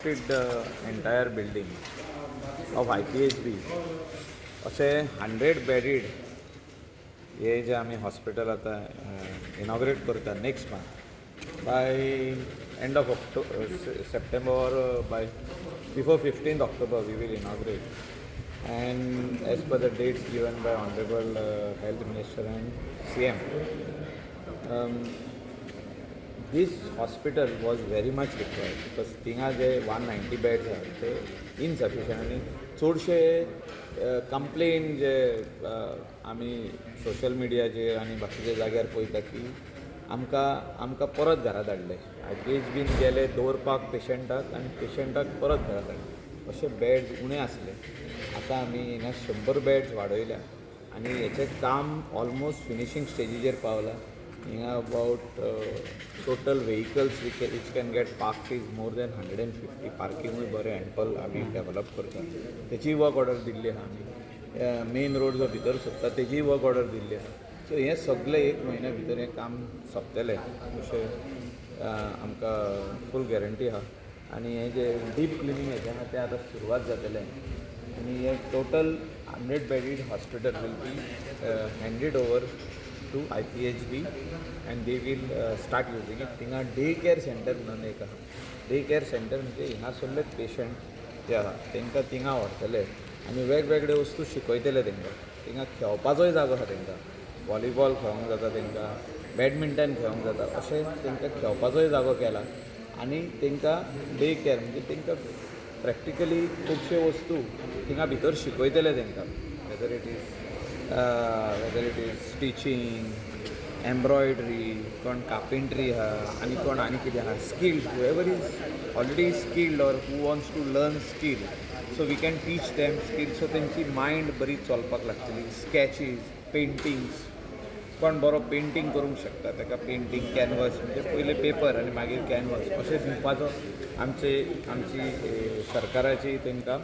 Inspected the entire building of IPHB. अशें hundred बेडीड हे जे आमी हॉस्पिटल आतां इनॉग्रेट करता next month by end of September, by before 15th October we will inaugurate, and as per the dates given by Honorable Health Minister and CM. This hospital was very much required because थिंगा जे 190 beds आहा ते insufficient आनी चडशे complain जे आमी social मिडियाचेर आनी बाकीच्या जाग्यार पळयता की आमकां परत घरा धाडले, आयपीएचबीन गेले दवरपाक पेशंटाक आनी पेशंटाक परत घरा धाडले, अशे बेड्स उणे आसले. आतां आमी हिंगा 100 बेड्स वाडयल्या आनी हेचें काम ऑलमोस्ट फिनिशींग स्टेजीचेर पावलां. हिंगा about total vehicles which can get parked is more than 150. पार्किंगूय बरें एम्पल आमी डेवलप करता. तेचीय वर्क ऑर्डर दिल्ली आहा आमी. मेन रोड जो भितर सोदता तेजीय वर्क ऑर्डर दिल्ली आहा. सो हें सगळें एक म्हयन्या भितर हें काम सोंपतलें अशें आमकां फूल गॅरंटी आहा. आनी हें जें डीप क्लिनींग हेजें आहा तें आतां सुरवात जातलें आनी हें total 100 bedded hospital will be handed over to IPHB and they will start using it. थिंगा डे केअर सेंटर म्हणून एक आहा. डे केअर सेंटर म्हणजे हिंगासरले पेशंट जे आहा तांकां थिंगा व्हरतले आनी वेगवेगळे वस्तू शिकयतले तांकां. थिंगा खेळपाचोय जागो आहा. तांकां वॉलीबॉल खेळोंक जाता, तांकां बॅडमिंटन खेळोंक जाता, अशें तांकां खेळपाचोय जागो केला. आनी तांकां डे केअर म्हणजे तांकां प्रॅक्टिकली खुबश्यो वस्तू थिंगा भितर शिकयतले तांकां, whether it is stitching, embroidery, कोण कार्पेंट्री आहा आनी कोण आनी कितें आहा skilled, whoever is already skilled or who wants to learn skill, so we can teach them skill. So तेंची मायंड बरी चलपाक लागतली. स्कॅचीज, पेंटिंग्स, कोण बरो पेंटींग करूंक शकता ताका पेंटींग कॅनवस, म्हणजे पयले पेपर आनी मागीर कॅनवस अशें दिवपाचो आमचे आमची सरकाराची तांकां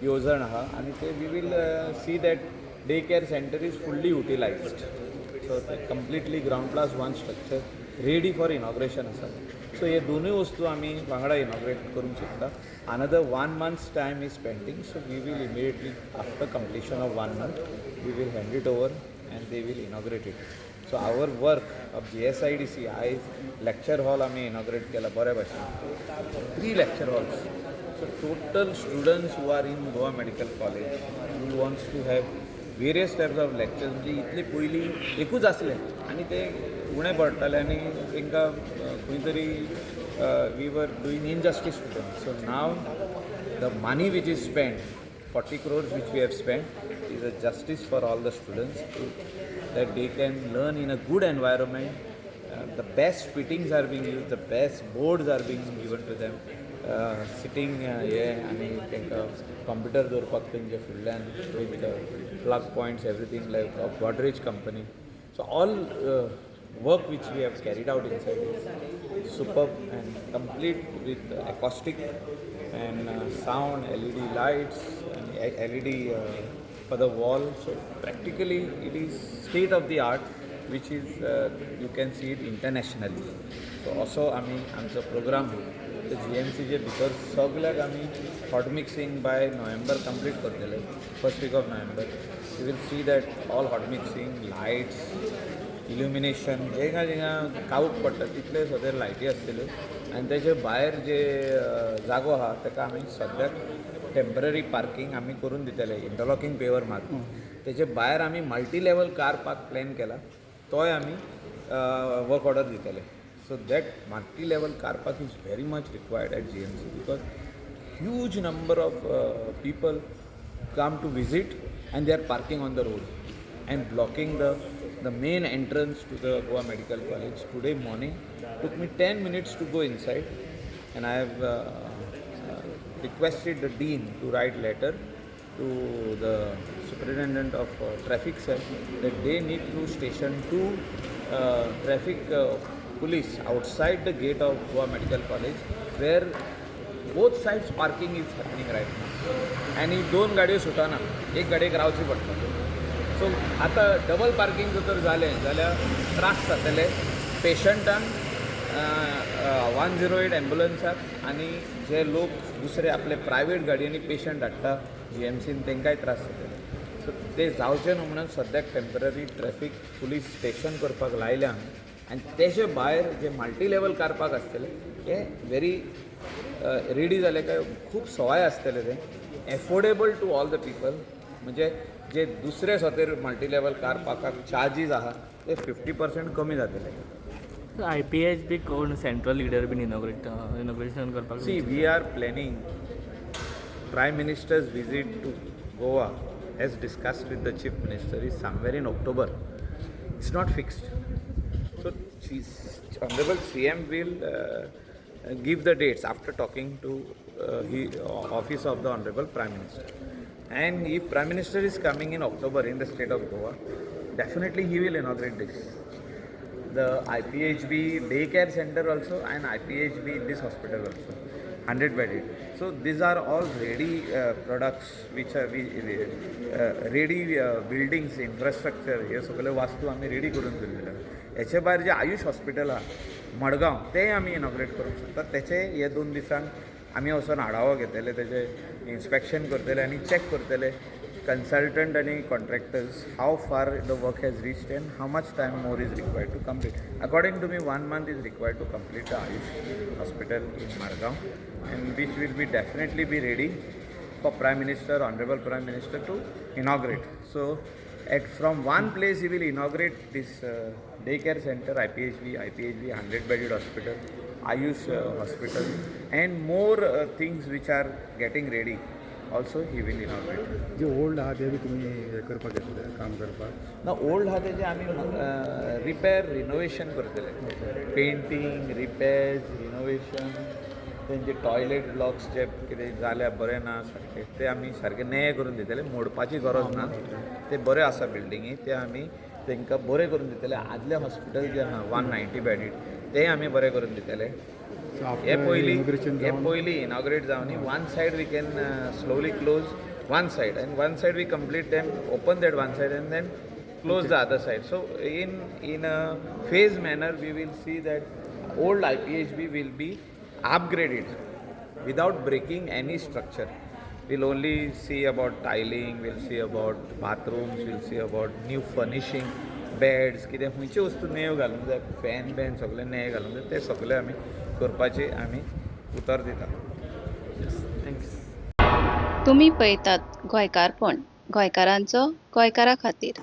येवजण आहा. आनी ते we will see that day care center is fully utilized. So ते completely ground plus one structure ready for inauguration आसा. सो हे दोनूय वस्तू आमी वांगडा इनॉग्रेट करूंक शकता. Another one month's time is pending, so we will immediately after completion of one month we will hand it over and they will inaugurate it. So our work of GSIDC, आयज lecture hall आमी inaugurate केला बऱ्या भाशेन, three lecture halls. So total students who are in Goa Medical College who wants to have various types of lectures, म्हणजे इतले पयलीं एकूच आसलें आनी ते उणें पडटाले आनी तांकां खंय तरी we were doing injustice to them. So now the money which is spent, 40 crores which we have spent, is a justice for all the students that they can learn in a good environment. The best fittings are being used, the best boards are being given to them. Sitting हे आनी तांकां computer दवरपाक तेंच्या फुडल्यान with plug points, everything like Godrej company. So all work which we have carried out inside is superb and complete with acoustic and sound, LED lights and LED for the wall. So practically it is state of the art, which is you can see it internationally. So असो आमी आमचो programme जीएमसीचे भितर सगल्याक आमी hot mixing by November complete करतले. First week of November you will see that all hot mixing, lights, illumination, Jenga Jenga काळोख पडटा तितले सगळे लायटी आसतल्यो. आनी तेजे भायर जे जागो आहा ताका आमी सद्याक टेंपररी पार्कींग आमी करून दितले इंटरलॉकींग पेवर मारून. तेजे भायर आमी multi level car park plan केला, तोय आमी वर्क ऑर्डर दितले. So that multi level car park is very much required at GMC because huge number of people come to visit and they are parking on the road and blocking the main entrance to the Goa Medical College. Today morning took me 10 minutes to go inside, and I have requested the dean to write letter to the superintendent of traffic cell that they need to station two traffic police outside the gate of Goa Medical College, where both sides parking is happening right now. आनी दोन गाडयो सुटना, एक गाडयेक रावची पडटा. So आतां double parking जर तर जालें जाल्यार त्रास जातले पेशंटांक. आव्हान. 108 एम्बुलन्साक आनी जे लोक दुसरे आपले प्रायवेट गाडयांनी पेशंट हाडटा जीएमसीन, तांकांय त्रास जातले. सो ते जावचे न्हू म्हणून सद्याक टेंपररी ट्रॅफीक पुलीस स्टेशन करपाक लायल्या आमी. आनी तेजे भायर जे मल्टी लेवल कार पार्क आसतले, हे वेरी रेडी जाले काय खूब सवाय आसतले ते, affordable to all the people. म्हणजे जे दुसरे Soter multi level car पार्काक charges आहा, ते 50% कमी जातले. आयपीएचबी कोण सेंट्रल लिडर बीन इनॉग्रेशन करपाक? See, we are planning Prime Minister's visit to Goa, as discussed with the Chief Minister, is somewhere in October. It's not fixed. So, Honorable CM will give the dates after talking to he, office of the Honorable Prime Minister. And if Prime Minister is coming in October in the state of Goa, definitely he will inaugurate this, the IPHB daycare center also and IPHB this hospital also, 100 bedded. So these are all ready products which are we ready buildings, infrastructure. हे सगळे वास्तू आमी ready करून दिलेले. हेचे भायर जे Ayush hospital आहा मडगांव, तेंय आमी इनॉग्रेट करूंक शकता. तेचे हे 2 दिसांक आमी वचोन आढावो घेतले, तेजे इन्स्पेक्शन करतले आनी चॅक करतले consultant आणि contractors, how far the work has reached and how much time more is required to complete. According to me, one month is required to complete the Ayush Hospital in Margao, and which will be definitely be ready for Prime Minister, Honorable Prime Minister to inaugurate. So, at from one place he will inaugurate this daycare center, IPHB, IPHB 100 bedded hospital, Ayush hospital, and more things which are getting ready. Also, he will inaugurate. J old आहा ते बी तुमी हें करपाक घेतले, काम करपाक? ना, old आहा तेजे आमी रिपेर रिनोवेशन करतले, पेंटींग, रिपेर्स, रिनोवेशन. तेंचे टॉयलेट ब्लॉक्स जे कितें जाल्या बरें ना सारके, ते आमी सारके नेये करून दितले. मोडपाची गरज ना, ते बरे आसा बिल्डिंगी, ते आमी तांकां बरें करून दितले. आदलें हॉस्पिटल जें आहा 190 बेडीड, तेंय आमी बरें करून दितले. सो हे आफ्टर पयलीं इनॉग्रेशन हे जावन पयलीं inaugurate जावनी one side we can slowly close one side and one side we complete, then open that one side and then close the other side. So in a phase manner we will see that old IPHB will be upgraded without breaking any structure. We'll only see about tiling, we'll see about bathrooms, we'll see about new furnishing, beds, कितें खंयच्यो वस्तू नेव घालूंक जाय, fan Ben सगळें नेव घालूंक जाय, ते सगळें आमी करपाचें आमी उतर दिता. Thanks. तुमी पळयतात गोंयकारपण, गोंयकारांचो गोंयकारा खातीर.